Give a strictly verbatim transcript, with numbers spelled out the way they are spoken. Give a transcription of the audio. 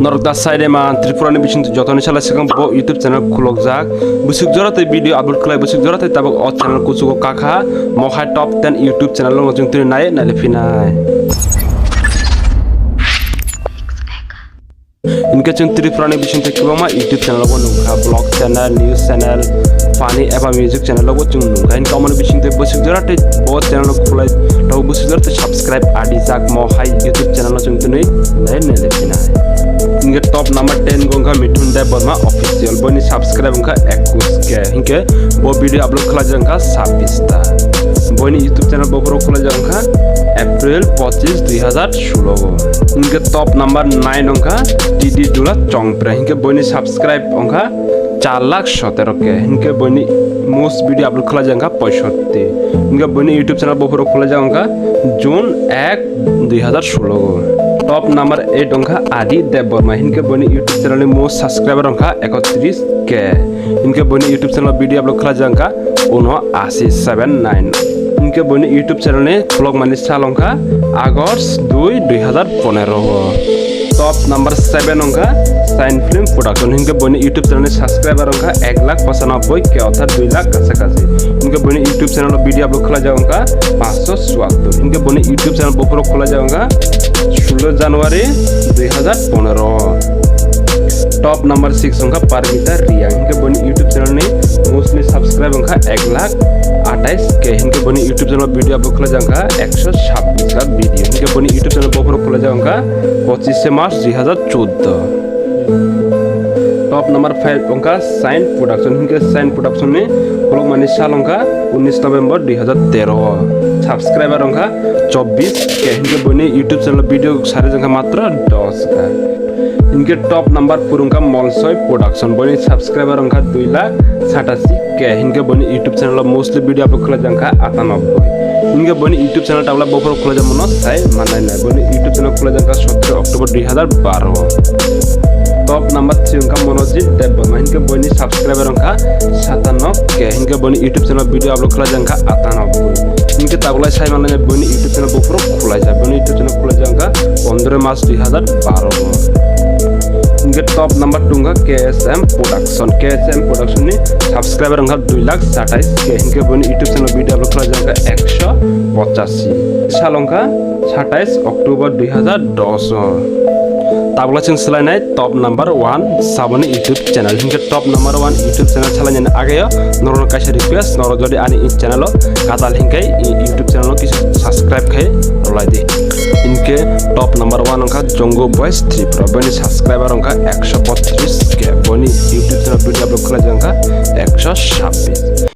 Norok da sai de man, Tripura ni bising twi jotoni sala swkang bo YouTube channel khulokjak. Bwswk jora tei video upload khlai, bwswk jora tei tabuk o channel kuchugo kakha. Mohai top ten YouTube channel no chwng twi nai nai le phinai. Hinkhe chwng Tripura ni bising twi kwbangma YouTube channel bo nungkha, vlog channel, news channel, funny eba music channel bo chwng nungkha. Hinkhe omo ni bising twi bwswk jora tei bo channel no khulai, tabuk bwswk jora tei subscribe adi jak mohai YouTube channel no chwng twi nai nai le phinai. Hinkhe top number ten go wngkha Mithun Debbarma official, boini subscribe wngkha ekush K. Hinkhe bo video upload khlaijak wngkha sabbish ta. Boini YouTube channel bophoro khulaijak wngkha April pochis dui hazar solo o. Hinkhe top number nine wngkha T D Dula Chongpre. Hinkhe boini subscribe wngkha char lakh sotero K. Hinkhe boini most video upload khlaijak wngkha poisotti. Hinkhe boini YouTube channel bophoro khulaijak wngkha June ek dui hazar solo o. Top number eight wngkha Adi Debbarma, hinkhe boini YouTube channel ni most subscriber wngkha ekotris K. Hinkhe boini YouTube channel video upload khlaijak wngkha uno asi seven nine. Hinkhe boini YouTube channel ni khulokmani sal wngkha August dui dui hazar ponero o. Top number seven wngkha Shine Film Production, hinkhe boini YouTube channel ni subscriber wngkha ek lakh pochanoboi K orthat dui lakh kacha kachi. Hinkhe boini YouTube channel o video upload khlaijak wngkha paanch sho chuattor. Hinkhe boini YouTube channel bophoro khulaijak wngkha solo January dui hazar ponero. Top number six wngkha Parmita Reang. Hinkhe boini YouTube channel ni mostly subscribe wngkha ek lakh atais K. Hinkhe boini YouTube channel video upload khlaijak wngkha ekso sabbish ta video. Hinkhe boini YouTube channel bophoro khulaijak wngkha pochis se March dui hazar chuddo. Top number five wngkha Shine Production. Hinkhe Shine Production ni khulokmani sal wngkha unis November dui hazar tero o. Subscriber wngkha chobbish K. Hinkhe boini YouTube channel video sari wngkha matro dos ka. Hinkhe top number four wngkha Molsoi Production. Boini subscriber wngkha dui lakh satashi K. Hinkhe boini YouTube channel o mostly video upload khlaijak wngkha atanobboi. Hinkhe boini YouTube channel tabla bophoro khulaijak mano sai manai nai. Boini YouTube channel khulaijak wngkha sotoro October dui hazar baro. Top number three wngkha Monojit Debbarma. Hinkhe boini subscriber wngkha satanno K. Hinkhe boini YouTube channel video upload khlaijak wngkha atanobboi. Hinkhe tabulai sai manai nai boini YouTube channel bophoro khulaijak. Boini YouTube channel khulaijak wngkha pondro March dui hazar baro. Hinkhe top number two wngkha K S M Production. K S M Production ni subscriber wngkha dui lakh satais K. Hinkhe boini YouTube channel video upload khlaijak wngkha ekso pochashi. Sal wngkha satais October dui hazar dos o. Tabukla chwng swlainai top number one saboni YouTube channel. Hinkhe top number one YouTube channel salainani ageo norokno kaisa request, norok jodi ani channel o katal hinkhe YouTube channel o kisa subscribe khai rwlai di. Hinkhe top number one wngkha Jongo Boys Tripura. Bini subscriber wngkha ekso potrish K. Boni YouTube channel video upload khlaijak wngkha ekso sabbish.